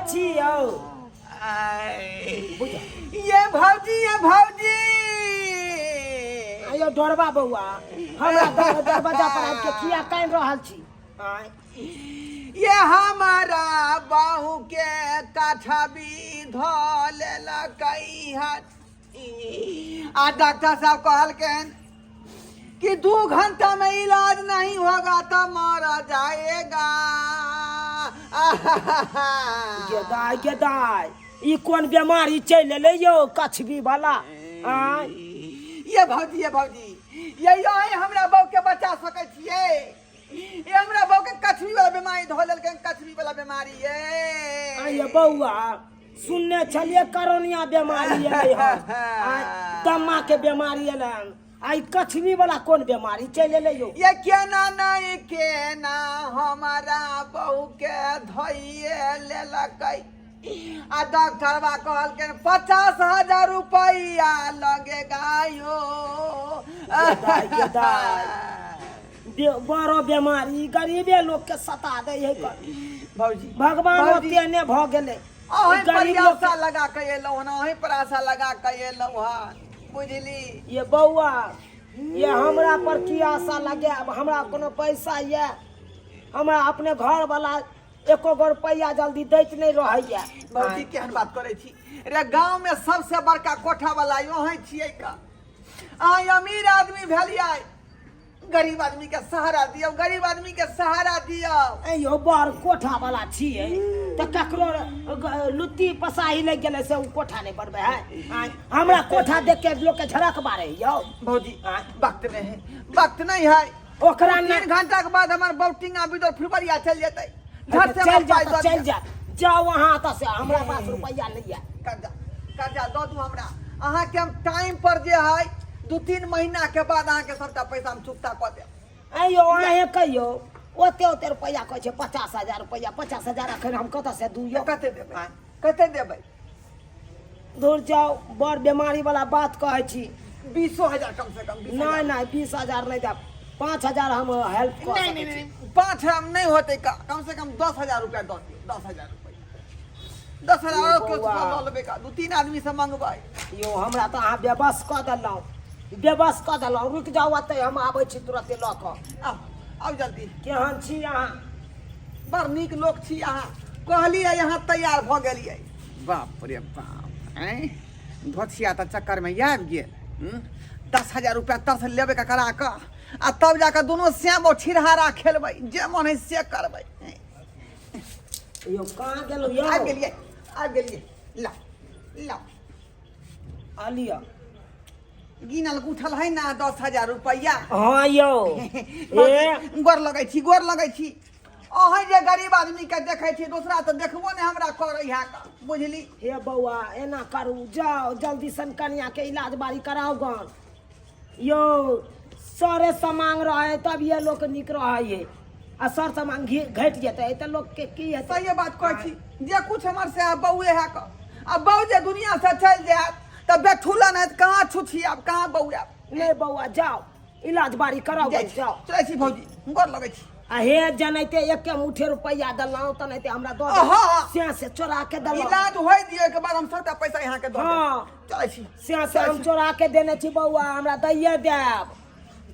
छी यौ? आय, ये भौजी, ये भौजी। आयो डरबा बौआ, हमरा दरवाजा पर आबि के किया कानि रहल छी? आँय। ये हमारा बाहू के काठबी धो लेलकै हन आ डॉक्टर साहब कहलकैन कि 2 घंटा में इलाज नहीं होगा तो मर जाएगा। गे दाय, गे दाय, ई कोन बीमारी चलि एलै यौ कछबी वाला? आँय। ये भौजी, ये भौजी, ये यो है हमरा बहू के बचा सकै छियै। ये हमरा बहू के कछबी वाला बीमारी धो लेलकै, कछबी वाला बीमारी। ये आँय ये बौआ, सुनने छलियै करोनिया बीमारी एलै हन, आँय, दम्मा के बीमारी एलै हन, आ ई कछबी वाला कोन बीमारी चलि एलै यौ? ये केना नहीं केना हमारा बहू के धोइए लेलकै आ डॉक्टरवा कहलकै 50,000 रुपया लगेगा यो। दाइ गे दाइ, बड़ो बीमारी गरीबे लोग के सता दै है। भौजी, भगवान भौजी। ओते ने भऽ गेलै। अहीं पर गरीब लोग आशा लगा के एलहुँ हन, अहीं पर आशा लगा के एलहुँ हन, बुझली? ये बौआ, ये हमरा पर की आशा लगायब? हमरा कोनो पैसा ये? हमरा अपने घर वाला एको गो रुपैआ जल्दी दैत नहि रहैया। भौजी, केहन बात करै छी रे? गाँव में सबसे बड़का कोठा वाला अहीं छियै का। अहाँ अमीर आदमी भेलियै, गरीब आदमी के सहारा दियौ, गरीब आदमी के सहारा दियौ। ऐ यौ, बड़ कोठा वाला छियै तऽ ककरो लुत्ती पसाही लागि गेलै से ओ कोठा नहि बनबै है? आँय, हमरा कोठा देख के लोक के झड़क मारे यौ। भौजी, वक्त नहीं है, वक्त नहीं है। ओकरा 3 घंटा के बाद हमार बौटिंग आबि तो फुलबरिया चल जेतै। झट से चल हमरा जा पाइ तऽ दऽ चलि दिअ। जा, जाउ अहाँ एतऽ से, हमरा पास रुपैआ नहि यऽ। कर्जा, कर्जा दऽ दू हमरा। अहाँके हम टाइम पर जे है 2-3 महीना के बाद अहाँके सबटा पैसा हम चुकता कऽ देब। ऐ यौ, अहें कहियौ, ओते ओते रुपैआ कहै छै, 50,000 रुपैआ, 50,000 एखन हम कतऽ से दू यौ? कते देबै, कते देबै? दूर जाउ, बड़ बीमारी वाला बात कहै छी। 20,000 कम से कम, 20,000। नहि नहि, 20,000 नहि देब, 5,000 हम हेल्प कऽ नहीं सकै नहीं छी। नहीं, 5,000 नहीं होते, कम से कम 10,000 रुपया दऽ दियौ, 10,000 रुपया, 10,000 यौ और केओ बौआ। लऽ लेबै का, 2-3 आदमी से मंगबै। यौ, हमरा तऽ अहाँ बेबस कऽ देलहुँ, बेबस कऽ देलहुँ। रुकि जाउ एतै, हम आबै छी तुरते लऽ कऽ। आउ, आउ जल्दी। केहन छी अहाँ? बड़ नीक लोक छी अहाँ, कहलियै अहाँ तैयार भऽ गेलियै। बाप रे बाप, आँय, धोछिया तऽ चक्करमे आबि गेल। 10,000 रुपया तरसँ लेबै कऽ करा कऽ आ तब जाकऽ दुनू श्याम छिरहारा खेलबै, जे मन है से करबै। यौ, कहाँ गेलहुँ यौ? आबि गेलियै, आबि गेलियै, ला ला। आ लिअ। गिनल गुथल है ना 10,000 रुपया? हाँ यौ, ए। गोर लगै छी, गोर लगै छी। अहाँ जे गरीब आदमी के देखै छी, दोसरा तऽ देखबो नहि हमरा करै है, बुझली? हे बौआ, एना करू, जाओ जल्दी सन कनिया के इलाज बारी कराओ गन। यौ, सरे समांग रहे तब ये लोक नीक रहे है, आ सर समांग घटि जेतै तऽ लोक के की हेतै? सही बात कहै छी। जे कुछ हमर से बौए है क, आ बौ जे दुनिया से चलि जायत तऽ बेठुलन हैत, कहाँ छुछियाब, कहाँ बौआब? नहि बौआ, जाओ इलाज बारी कराओ जाइ गन, छी। जाओ। चलै छी भौजी, गोर लगै छी। आ हे, जनैते एके मुठे रुपैआ देलहुँ तनैते हमरा दऽ अहाँ। से से चोरा के देलहुँ। इलाज होय दियौ, के बाद हम सबटा पैसा यहाँ के दऽ देब। हाँ। चलै छी। से से हम चोरा के देने छी बौआ, हमरा दैये देब,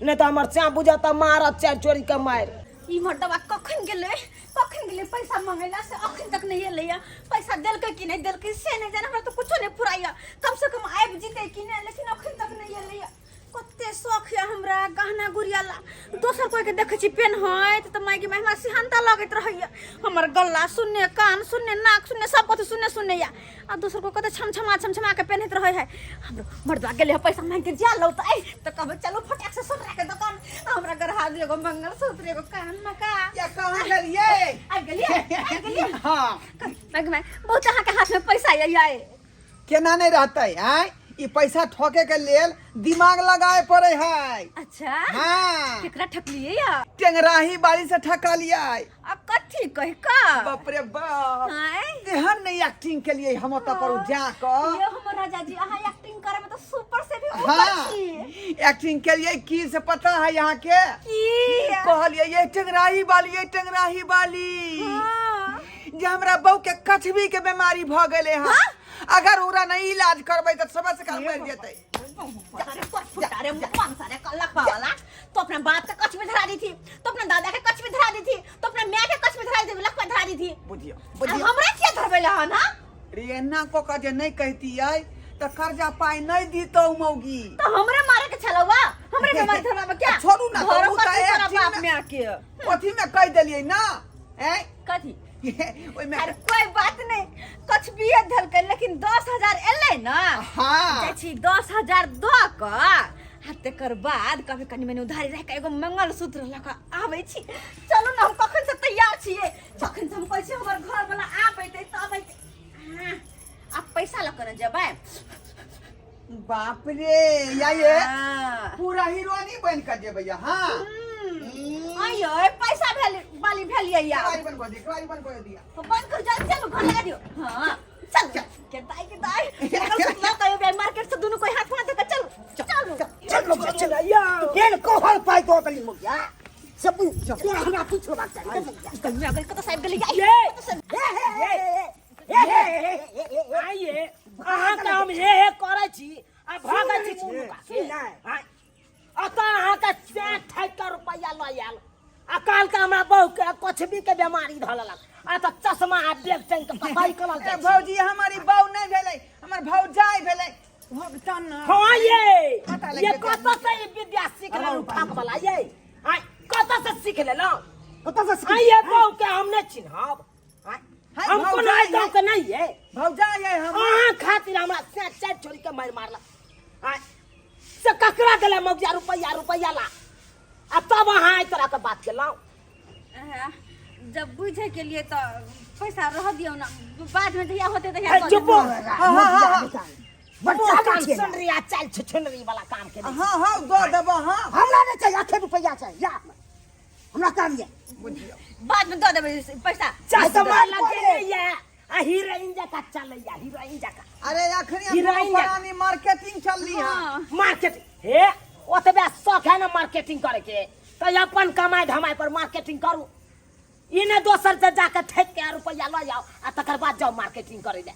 नहि तऽ हमर श्याम बुझत तऽ मारत चारि चोरी के मारि। ई मर्दबा कखन गेलै, कखन गेलै पैसा मंगैला से अखन तक नहि एलैया। पैसा देलकै कि नहि देलकै से नहि जाने, हमरा तऽ कुछो नहि फुराइया। कम से कम आबि जेतै कि नहि, लेकिन अखन तक नहि एलैया। कते शौख यऽ हमरा गहना गुड़िया ला। दोसर कोई के देखै छी पेन्हैत तऽ माय गे माय, हमरा सिहन्ता लगैत रहैया। हमर गला सुन्ने, कान सुन्ने, नाक सुन्ने, सब कथी सुन्ने सुन्ने या, आ दोसर कोई कते छमछमा छमछमा के पेन्हैत रहै है। हमरो मर्दवा गेलै हँ पैसा मांगि के, जा लौ तऽ तऽ कहबै चलू फटाक से सोनरा के दोकान, आ हमरा गढ़ा दियौ एगो मंगलसूत्र, एगो कान मे का। या कहाँ गेलियै? आबि गेलियै, आबि गेलियै। हाँ। माय गे माय, बहुत अहाँके हाथ में पैसा यऽ यै। केना नहि रहतै? आँय, ई पैसा ठके के लेल दिमाग लगाए पड़े है। अच्छा। हाँ। केकरा ठकलियै या? टेंगराही बाड़ी से ठकलियै। आ कथी कहि का? बाप रे बाप। आँय? तेहन नहीं एक्टिंग के लिए हम ओतऽ पर जा कऽ। ये हमर राजा जी, अहाँ एक्टिंग करे में तो सुपर से भी ऊपर हाँ। छी। एक्टिंग के लिए की से पता है यहाँ के? की? कहलिए ये टेंगराही वाली, ये टेंगराही वाली। हाँ। जे हमरा बहू के कछबी के बीमारी भऽ गेलै हँ। अगर ओकरा नहीं इलाज करबै तऽ समय से काल मरि जेतै। अरे फुटा रे पाँच सारे लखवा वाला, तो अपना बाप के कछ में धरा दी थी, तो अपना दादा के कछ में धरा दी थी, तो अपना माय के कछ में धरा दी थी, लखवा धरा दी थी। बुझियौ आ बुझियौ। हमरा किया धरबै ला हन? हाँ, रे एना कऽ कऽ जे नहि कहितियै तऽ कर्जा पाइ नहि दितौ मौगी। तो हमरे मारे के छलौआ, हमरे बीमारी धरवाबे क्या? छोड़ू ना, घरो तो उ पर तऽ तोरा एक बाप चीज माय के अथी में कहि देलियै ना। ऐं कथी? ओहिमे अरे कोई बात नहीं, कुछ भी धलकै लेकिन 10,000 एलै ना। हाँ। जाइ छी 10,000 दऽ कऽ आ तकर बाद कभी कनि मनि उधारी राखि कऽ एगो मंगलसूत्र लऽ कऽ आबै छी। चलू ने, हम कखन से तैयार छियै, कखन से हम कहै छी हमर घरवला आब एतै तब एतै। हाँ, आब पैसा लऽ कऽ ने जेबै। बाप रे, या ये हाँ। पूरा हीरोइनी बन कऽ जेबै हाँ। आइयो पैसा भेल बाली भेलियै या केवाड़ी बंद कऽ दिया, केवाड़ी बंद कऽ दिया। बंद कर, जल्दी चलू, घर लगा दियो। हाँ चल के दाई के दाई मंगलसूत्र लऽ कऽ एबै मार्केट से, दुनू कोई हाथ हाथ धऽ कऽ। चलू चलू। चल लोग चल यो। बेल कोहर पाइ दऽ देली मुखिया सब तोरा हमरा पूछ लेबाक चाही मुखिया। गन्ना गेल कतऽ साहब गेलै या? ये। कतऽ साहब? हे हे हे हे हे हे हे हे हे। आइए अहाँके हम हे हे करै छी आ भागै छी मुँह नुका के। आँय, अतऽ अहाँके से ठकि कऽ रुपैआ लऽ आयल आ काल्हिके हमरा बहूके कछबी के बेमारी धऽ लेलक आ तऽ चश्मा आ बैग टाँगि कऽ कतऽ निकलल ए जाइ छी। भौजी, हमारी बहू नहीं भेलै, हमर भौजाई भेलै। भगतान ना। हाँ ये पता लग ये जेतै। कतऽ से ई विद्या सीख लेलहुँ ठक वाला ये? आँय, कतऽ से सीख लेलहुँ? कतऽ से? आँय, ये बहू के हम नहि चिन्हब? आँय, हाय, हम कोनो भौजाई एहि गाँव के नहीं ये। भौजाई है हम। अहाँ खातिर हमरा से चारि छोड़ी के मारि मारलक। आँय, से ककरा देले मौगिया रुपैआ? रुपैआ ला आ तब अहाँ एहि तरह के बात केलहुँ। जब बुझे के लिए तो पैसा रह दियो ना, बाद में जहिया होते तहिया ए, दऽ चुप देबै। हो। हाँ, हाँ, हाँ, हाँ। मुँह कान सुनरी आ चाल छुछुनरी वाला काम के। हाँ हाँ, दऽ देबो। हाँ, हमरा नहि चाही, आठे रुपैआ चाही या हमरा काम ये। बुझियौ, बाद में दऽ देबै पैसा। चश्मा लगे ये आ हीरोइन जकाँ चलैया, हीरोइन जकाँ। अरे अखनी हम हीरोइन दुनू प्राणी मार्केटिंग चलली है। हाँ। मार्केट हे ओतबे शौक है ना मार्केटिंग करे के, तो अपन कमाई धमाई पर मार्केटिंग करू। ई ने दोसर से जाके ठकि के रुपैआ लऽ जाओ आ तकर बाद जाओ मार्केटिंग करे ले।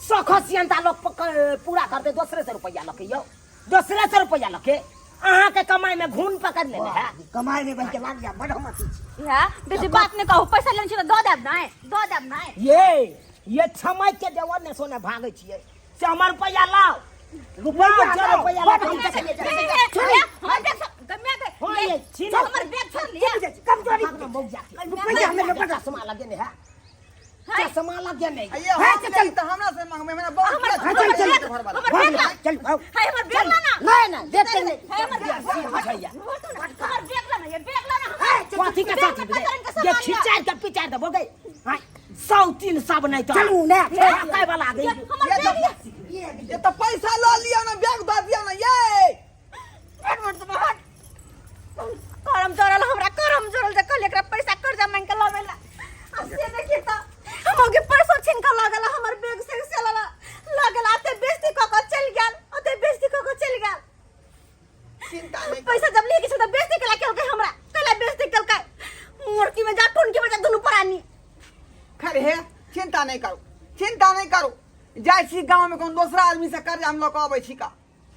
शौक सियंता लोग पूरा करते दोसरे से रुपैआ लऽ के यौ, दोसरे से रुपैआ लऽ के। अहाँके कमाई में घून पकड़ लेने है। कमाई में बन के लाग जा, बड़ हम अथी छी। इहा बेसी बात नहीं कहू, पैसा लेने छी तऽ दऽ देब नहि, दऽ देब नहि। ये छमैक के देवर ने सोने भागै छियै से हमर रुपैआ लाउ। रुपैआ लाउ, लाउ, रुपैआ बड़ लाउ, हम हम देखै देखै छियै। छियै। हमर बैग छोड़, गम्या के हाँ, ये छीन। हमर बैग छोड़ लिया। कमजोरी भागना मौजा के। रुपैआ हमे लेबै। चश्मा लगेने है। हाय। चश्मा लगेने। आ ये हाँ, हम चल, लेली तऽ हमरा से मांगबै, हमरा बहुत हमर किया हाँ, चल, चल। छोड़ि घरवाला। हमर बैग ला। चल आओ। हाय, हमर बैग ला ना। नहीं नहीं, देखते नहीं। हाय, हमर बैग से बुझैया। हमर बैग ला ना, ये बैग ला ना हमर। कथी के बैग साथी में भेलै? कतरन के ये सामान या। खिचार के पिचार देबो गई। हाँ, सौ तीन सब नहीं तो चलू ने। काय वाला आ गई। ये हमर ये बैग तो या। ये तो पैसा लऽ लिअ ना, बैग दऽ दिअ ना ये। एक मिनट तो हट। करम जोड़ल हमरा, करम जोड़ल जे कहलियै एकरा पैसा कर्जा मांगि के लाबै ला, आ से देखिए तऽ हम के पैसो छीन के लऽ गेल, हमर बैग से से लऽ लऽ गेल, अते बेइज्जती कऽ कऽ चलि गेल, अते बेइज्जती कऽ कऽ चलि गेल। चिंता नहीं। पैसा जब ले के छल तऽ बेइज्जती केला केलकै हमरा, कैला बेइज्जती केलकै? मोरकी में जा, टुनकी में जा दुनू प्राणी। खैर हे, चिंता नहीं करू, चिंता नहीं करू। जाइ छी गाँव में, कोनो दोसरा आदमी से कर्जा हम लऽ कऽ अबै छी का।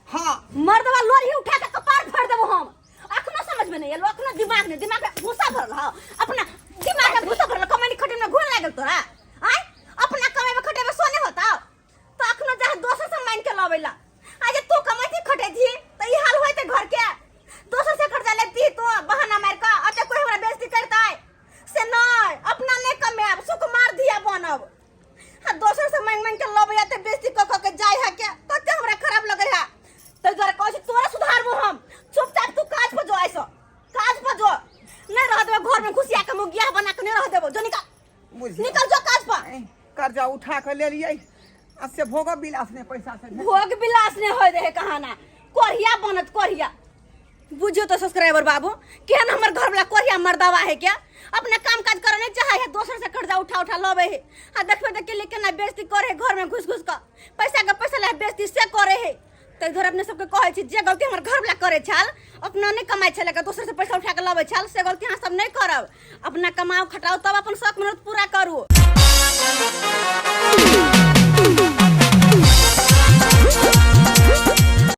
हाँ, मर्दवा लोरी उठा के कपार फोड़ देबो हम। अखनो समझ में नहीं एलो, अखनो दिमाग नहीं, दिमाग में भूसा भरल हौ, अपना दिमाग में भूसा भरल। कमाई खटे में घून लागल तोरा? आय, अपना कमाई में खटे में सोने होता तो अखनो जा दोसर से मान के लबैला। आज तू कमाई खटे थी तो ई हाल होते घर के? दोसर से कर्जा लेती तो बहाना मार के अते कोई हमरा बेइज्जती करता है से नहीं। अपना नहीं कमाएब, सुकुमार धिया बनब आ दोसर से मांगि मांगि के लबैया ते बेइज्जती कऽ कऽ के जाय है के कते हमरा खराब लगै है। ताहि दुआरे कहै छी तोरा सुधारबो हम। चुपचाप तू काज पर जो, आइसँ काज पर जो, नहीं रह देबो घर में घुसिया के मुगिया बना के नहीं रह देबो। जो निकल। बुझियौ। निकल जो काज पर। ऐं, कर्जा उठा कऽ लेलियै आ से भोग विलास ने पैसा से भोग विलास ने होय रहे कहाना, कोढ़िया बनत कोढ़िया। बुझियो तो सब्सक्राइबर बाबू, केहन हमर घर वाला कोढ़िया मर्दावा है क्या, अपना काम काज करे नहीं चाहे है, दोसर से कर्जा उठा उठा लबे है। आ देखबे तऽ के लिए केना बेइज्जती करे है, घर में घुस घुस कऽ पैसा के पैसा ला बेइज्जती से करे है। ताहि दुआरे अपने सबके कहै छी, जे गलती हमर घर वाला करे छल, अपना नहीं कमाइ छलै, दोसर से पैसा उठा के लबै छल, से गलती अहाँ सब नहीं करब। अपना कमाओ खटाओ तब अपन शौक मनोरथ पूरा करू।